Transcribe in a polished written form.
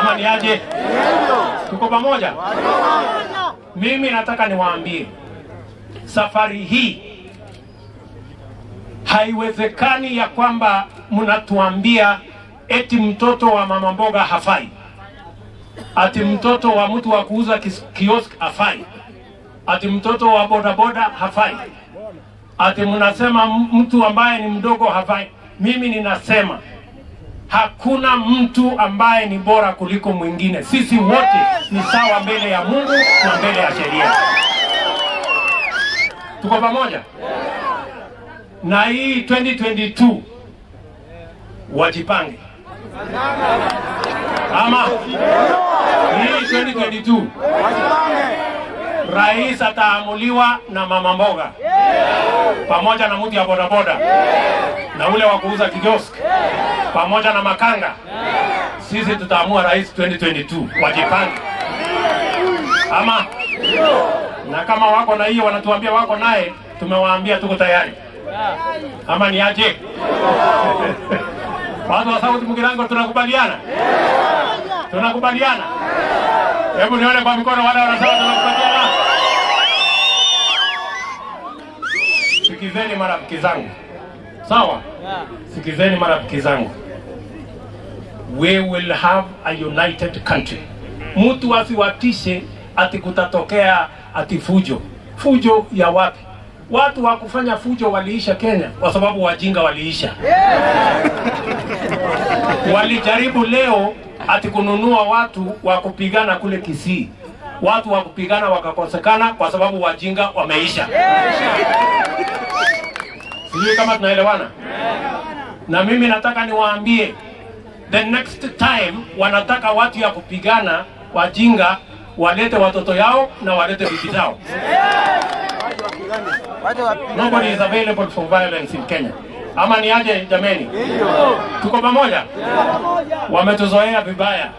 Ama ni aje? Tuko pamoja? Mimi nataka niwaambie, safari hii haiwezekani ya kwamba mnatuambia eti mtoto wa mama mboga hafai, ati mtoto wa mtu wa kuuza kiosk hafai, ati mtoto wa bodaboda hafai, ati mnasema mtu ambaye ni mdogo hafai. Mimi ninasema hakuna mtu ambaye ni bora kuliko mwingine. Sisi wote ni sawa mbele ya Mungu na mbele ya sheria. Tuko pamoja? Na hii 2022 wajipange. Ama hii 2022 rais ataamuliwa na mama mboga pamoja na mtu ya bodaboda na ule wa kuuza kiosk pamoja na makanga. Sisi tutaamua rais 2022. Wajipange. Ama na kama wako na hiyo wanatuambia wako naye, tumewaambia tuko tayari. Ama ni aje? Watu wa South Mugirango tunakubaliana? Tunakubaliana? Hebu nione kwa mikono wale wanasema tunakubaliana. Sikizeni marafiki zangu. Sawa? Sikizeni marafiki zangu. We will have a united country. Mtu asiwatishe ati kutatokea ati fujo. Fujo ya wapi? Watu wa kufanya fujo waliisha Kenya kwa sababu wajinga waliisha. Walijaribu leo ati kununua watu wa kupigana kule Kisii. Watu wa kupigana wakakosekana kwa sababu wajinga wameisha. Sijui kama tunaelewana. Na mimi nataka niwaambie, the next time wanataka watu ya kupigana wajinga walete watoto yao na walete bibi zao. Nobody is available for violence in Kenya. Ama ni aje jameni? Tuko pamoja? Wametuzoea vibaya.